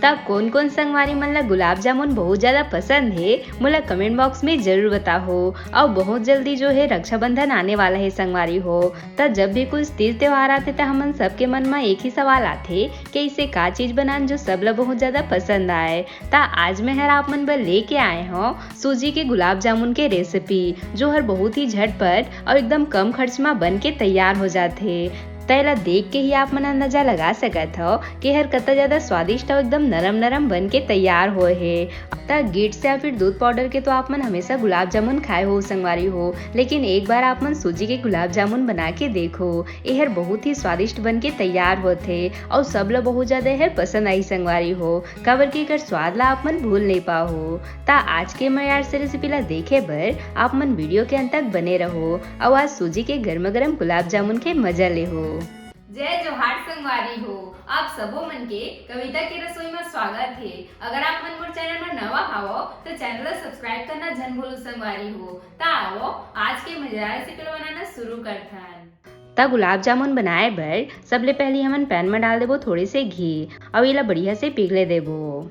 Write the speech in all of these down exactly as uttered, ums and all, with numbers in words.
त कोन कोन संगवारी मन ला गुलाब जामुन बहुत ज्यादा पसंद हे, मोला कमेंट बॉक्स में जरूर बताहो। अउ बहुत जल्दी जो है रक्षाबंधन आने वाला है संगवारी हो, त जब भी कुछ तीज त्योहार आथे त हमन सबके मन म एक ही सवाल आथे कि ऐसे का चीज बनान जो सब ला बहुत ज्यादा पसंद आए। त आज मैं हर आप मन बर लेके आए हौं सूजी के गुलाब जामुन के रेसिपी, जो हर बहुत ही झटपट अउ एकदम कम खर्च म बन के तैयार हो जाथे। त एला देख के ही आप मन अंदाजा लगा सकत हव कि एहर कतका ज्यादा स्वादिष्ट अउ एकदम नरम नरम बन के तैयार होए हे। त गिट्स या फिर दूध पाउडर के तो आप मन हमेशा गुलाब जामुन खाए हो संगवारी हो, लेकिन एक बार आप मन सूजी के गुलाब जामुन बना के देखो, एहर बहुत ही स्वादिष्ट बन के तैयार होथे अउ सब ल बहुत ज्यादा एहर पसंद आही संगवारी हो, काबर कि एकर स्वाद ला आप मन भूल नहीं पाहो। त आज के मजेदार से रेसिपी ला देखे बर आप मन वीडियो के अंत तक बने रहो अउ आज सूजी के गर्मा गर्म गुलाब जामुन के मजा लेहो। जय जोहार संगवारी हो, आप सबो मन के कविता के रसोई में स्वागत हे। अगर आप मन मोर चैनल में नवा हावो तो चैनल ला सब्सक्राइब करना झन भूलो संगवारी हो। त आवो आज के मजेदार रेसिपी ला बनाना शुरू करथन। त गुलाब जामुन बनाए बर सबले पहली हमन पैन में डाल देबो थोड़े से घी अउ एला बढ़िया से पिघले देबो।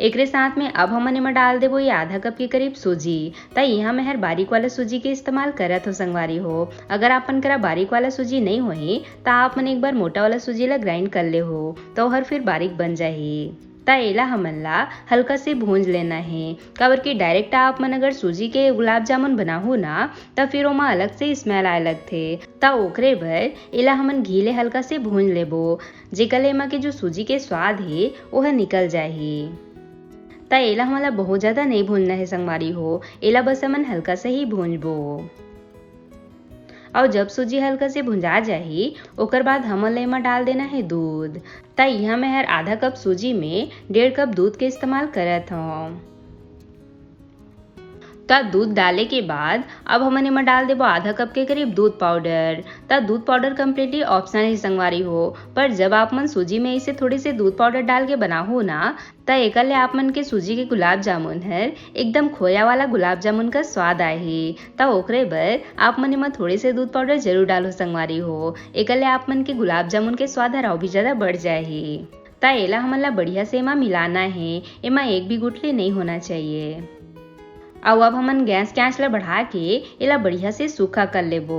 एकरे साथ में अब हमन एमा डाल देबो ये आधा कप के करीब सूजी। त इहाँ मैं हर बारीक वाला सूजी के इस्तेमाल करत हो संगवारी हो। अगर आपन करा बारीक वाला सूजी नहीं होही त आप मन एक बार मोटा वाला सूजी ला ग्राइंड कर ले हो, त ओहर फिर बारीक बन जाही। त एला हमन ला हल्का से भूंज लेना हे, काबर कि डायरेक्ट आप मन अगर सूजी के गुलाब जामुन बनाहू ना त फिर ओमा अलग से स्मेल आए लगथे। त ओकरे बर एला हमन घी ले हल्का से भूंज लेबो, जेकर ले एमा के जो सूजी के स्वाद हे ओह निकल जाही। त एला हमन ला बहुत ज्यादा नहीं भूंजना हे संगवारी हो, एला बस हमन हल्का से ही भूंजबो। अउ जब सूजी हल्का से भुंजा जाही, ओकर बाद हमन ला एमा डाल देना हे दूध। त इहाँ मैं हर आधा कप सूजी में डेढ़ कप दूध के इस्तेमाल करत हौं। त दूध डाले के बाद अब हमन एमा डाल देबो आधा कप के करीब दूध पाउडर। त दूध पाउडर कम्प्लीटली ऑप्शनल ही संगवारी हो, पर जब आप मन सूजी में इसे थोड़े से दूध पाउडर डाल के बनाहू ना, त एकर ले आप मन के सूजी के गुलाब जामुन हर एकदम खोया वाला गुलाब जामुन का स्वाद आही। त ओकरे बर आप मन एमा थोड़े से दूध पाउडर जरूर डालो संगवारी हो, एकर ले आप मन के गुलाब जामुन के स्वाद हर अउ भी ज्यादा बढ़ जाही। त एला हमन ला बढ़िया से एमा मिलाना हे, एमा एक भी गुठली नहीं होना चाहिए। अउ अब हमन गैस के आंच ला बढ़ा के एला बढ़िया से सूखा कर लेबो।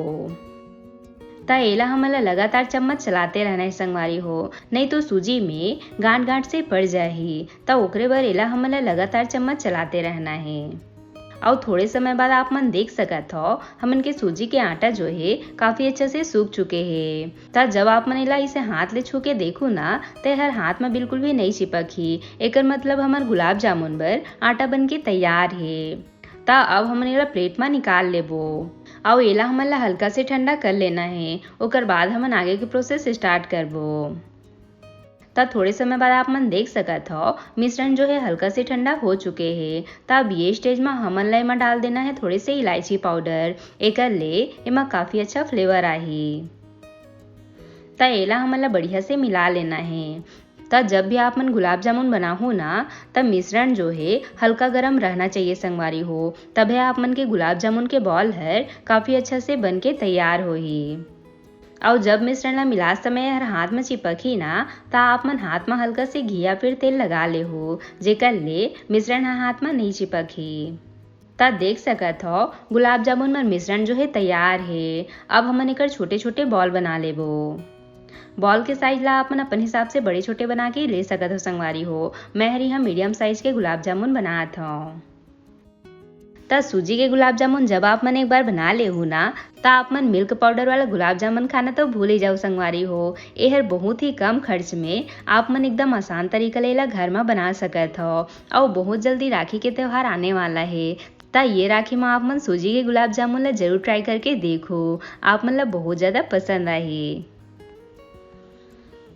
त एला हमन ला लगातार चम्मच चलाते रहना हे संगवारी हो, नहीं तो सूजी में गांठ गांठ से पड़ जाही। त ओकरे बर एला हमन ला लगातार चम्मच चलाते रहना हे। अउ थोड़े समय बाद आप मन देख सकत हव, हमन के सूजी के आटा जो हे काफी अच्छा से सूख चुके हे। त जब आप मन एला इसे हाथ ले छू के देखू ना, त एहर हाथ म बिल्कुल भी नहीं चिपकही। एकर मतलब हमर गुलाब जामुन बर आटा बन के तैयार हे। त अब हमन एला प्लेट म निकाल लेबो। अउ एला हमन ला हल्का से ठंडा कर लेना हे, ओकर बाद हमन आगे के प्रोसेस स्टार्ट करबो। त थोड़े समय बाद आप मन देख सकत हव, मिश्रण जो है हल्का से ठंडा हो चुके हे। त अब ये स्टेज म हमन ला एमा डाल देना है थोड़े से इलायची पाउडर, एकर ले एमा काफी अच्छा फ्लेवर आही। त एला हमन ला बढ़िया से मिला लेना हे। त जब भी आप मन गुलाब जामुन बनाहू ना, त मिश्रण जो है हल्का गरम रहना चाहिए संगवारी हो, तभे आप मन के गुलाब जामुन के बॉल हर काफी अच्छा से बन के तैयार होही। अउ जब मिश्रण ला मिलात समय हर हाथ म चिपकही ना, त आप मन हाथ म हल्का से घी या फिर तेल लगा लेहू, जेकर ले मिश्रण ह हाथ म नहीं चिपकही। त देख सकत हव, गुलाब जामुन मन मिश्रण जो है तैयार हे। अब हमन एकर छोटे-छोटे बॉल बना लेबो। बॉल के साइज ला आप मन अपन हिसाब से बड़े-छोटे बना के ले सकत हो संगवारी हो। मैं हर इहाँ मीडियम साइज के गुलाब जामुन बनात हव। त सूजी के गुलाब जामुन जब आप मन एक बार बना लेहू ना, त आप मन मिल्क पाउडर वाला गुलाब जामुन खाना तो भूल ही जाओ संगवारी हो। एहर बहुत ही कम खर्च में आप मन एकदम आसान तरीका ले एला घर म बना सकत हव। अउ बहुत जल्दी राखी के त्योहार आने वाला हे, त ये राखी म आप मन सूजी के गुलाब जामुन ला जरूर ट्राई करके देखो, आप मन ला बहुत ज्यादा पसंद आही।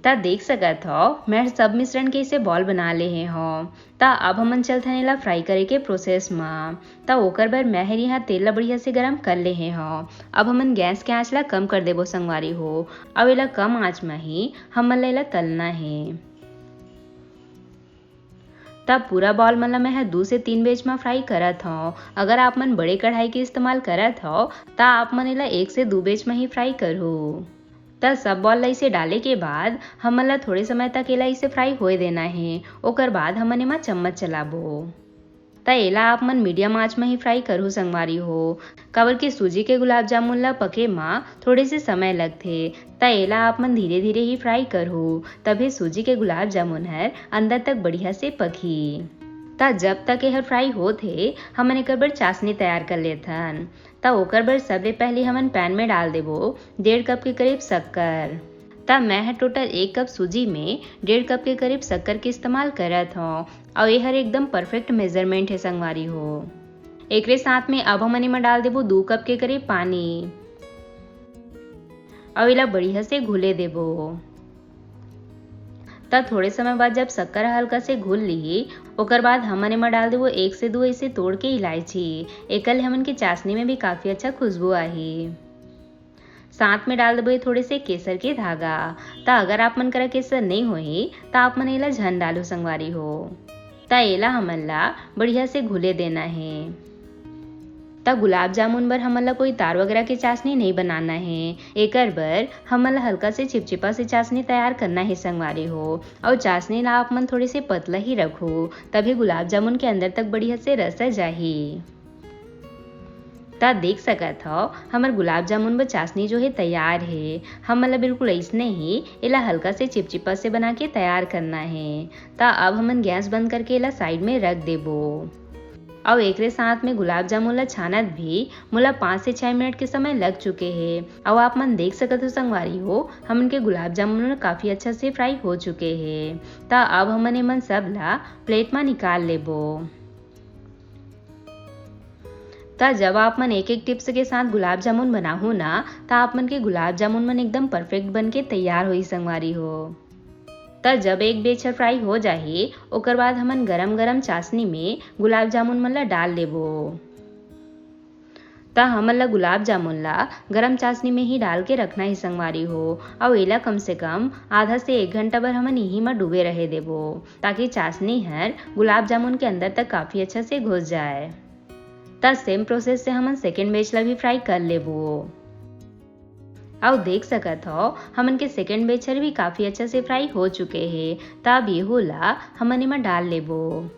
त देख सकत हव, मैं सब मिश्रण के इसे बॉल बना लेहे हव। त अब हमन चलथन एला फ्राई करे के प्रोसेस म। त ओकर बर मैं हर इहाँ तेल ला बढ़िया से गरम कर लेहे हव। अब हमन गैस के आँच ला कम कर देबो संगवारी हो, अउ एला कम आँच म ही हमन ला एला तलना हे। त पूरा बॉल मन ला मैं ह दू से तीन बेच म फ्राई करत हव। अगर आप मन बड़े कढ़ाई के इस्तेमाल करत हव, त आप मन एला एक से दू बेच म ही फ्राई करहू। त सब बॉल ला इसे डाले के बाद हमन ला थोड़े समय तक एला इसे फ्राई होए देना हे। ओकर बाद हमन एमा चम्मच चलाबो। त एला आप मन मीडियम आंच म ही फ्राई करहू संगवारी हो, काबर कि सूजी के गुलाब जामुन ला पके म थोड़े से समय लगथे। त एला आप मन धीरे-धीरे ही फ्राई करहू, तभे सूजी के गुलाब जामुन हर अंदर तक बढ़िया से पकही। त जब तक एहर फ्राई होत हे, हमन एकर बर चाशनी तैयार कर लेथन। त ओकर बर सबले पहले हमन पैन में डाल देबो डेढ़ कप के करीब शक्कर। त मैं ह टोटल एक कप सूजी में डेढ़ कप के करीब शक्कर के इस्तेमाल करत हौं, अउ एहर एकदम परफेक्ट मेजरमेंट हे संगवारी हो। एकरे साथ में अब हमन एमा डाल देबो दू कप के करीब पानी, अउ एला बढ़िया से घुले देबो। त थोड़े समय बाद जब शक्कर ह हल्का से घुल लिही, ओकर बाद हमन एमा डाल देबो एक से दू ऐसे तोड़ के इलायची। एकर ले हमन के चाशनी में भी काफी अच्छा खुशबू आही। साथ में डाल देबो ये थोड़े से केसर के धागा। त अगर आप मन करा केसर नइ होही, त आप मन एला झन डालू संगवारी हो। त एला हमन ला बढ़िया से घुले देना हे। त गुलाब जामुन बर हमन ला कोई तार वगैरह के चाशनी नइ बनाना हे। एकर बर हमन ला हल्का से चिपचिपा से चाशनी तैयार करना हे संगवारी हो। अउ चाशनी ला आप मन थोड़े से पतला ही रखहू, तभी गुलाब जामुन के अंदर तक बढ़िया से रस आ जाही। त देख सकत हव, हमर गुलाब जामुन बर चाशनी जो हे तैयार हे। हमन ला बिल्कुल अइसने ही एला हल्का से चिपचिपा से बना के तैयार करना हे। त अब हमन गैस बंद करके एला साइड में रख देबो। अउ एकरे साथ में गुलाब जामुन ला छानत भी मोला पाँच से छह मिनट के समय लग चुके हे। अउ आप मन देख सकत हो संगवारी हो, हमन के गुलाब जामुन काफी अच्छा से फ्राई हो चुके हे। त अब हमन एमन सब ला प्लेट मा निकाल लेबो। त जब आप मन एक-एक टिप्स के साथ गुलाब जामुन बनाहू ना, त आप मन के गुलाब जामुन मन एकदम परफेक्ट बन के तैयार होही संगवारी हो। त जब एक बैच ह फ्राई हो जाही, ओकर बाद हमन गरम-गरम चाशनी में गुलाब जामुन मन ला डाल लेबो। त हमन ला गुलाब जामुन ला गरम चाशनी में ही डाल के रखना हे संगवारी हो, अउ एला कम से कम आधा से एक घंटा बर हमन इही म डूबे रहे देबो, ताकि चाशनी हर गुलाब जामुन के अंदर तक काफी अच्छा से घुस जाए। त सेम प्रोसेस से हमन सेकेंड बैच ला भी फ्राई कर लेबो। अउ देख सकत हव, हमन के सेकेंड बैच हर भी काफी अच्छा से फ्राई हो चुके हे। त अब येहू ला हमन एमा डाल लेबो।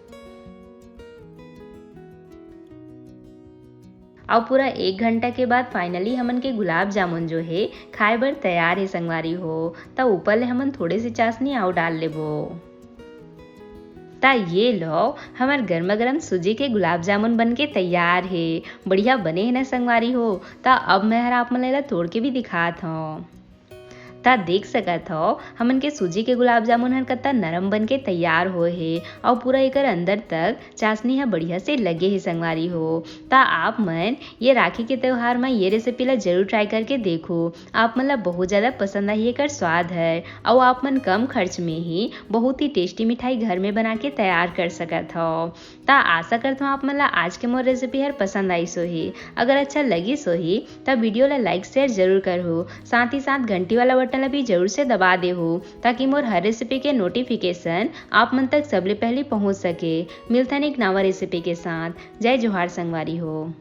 अउ पूरा एक घंटा के बाद फाइनली हमन के गुलाब जामुन जो हे, खाए बर तैयार हे संगवारी हो। त ऊपर ले हमन थोड़े से चाशनी अउ डाल लेबो। त ये लो, हमर गरमा गरम सूजी के गुलाब जामुन बन के तैयार हे। बढ़िया बने हे ना संगवारी हो? त अब मैं हर आप मन ला एला तोड़ के भी दिखात हव। त देख सकत हव, हमन के सूजी के गुलाब जामुन हर कतना नरम बन के तैयार होए हे, अउ पूरा एकर अंदर तक चाशनी ह बढ़िया से लगे हे संगवारी हो। त आप मन ये राखी के त्योहार म ये रेसिपी ला जरूर ट्राई करके देखो। आप मन ला बहुत ज्यादा पसंद आही एकर स्वाद हर, अउ आप मन कम खर्च में ही बहुत ही टेस्टी मिठाई घर में बना के तैयार कर सकत हव। त आशा करत हव आप मन ला आज के मोर रेसिपी हर पसंद आइस होही। अगर अच्छा लगिस होही त वीडियो ला लाइक शेयर जरूर करहू, साथ ही साथ घंटी वाला बटन ला भी जरूर से दबा देहू, ताकि मोर हर रेसिपी के नोटिफिकेशन आप मन तक सबले पहली पहुंच सके। मिलथन एक नवा रेसिपी के साथ। जय जोहार संगवारी हो।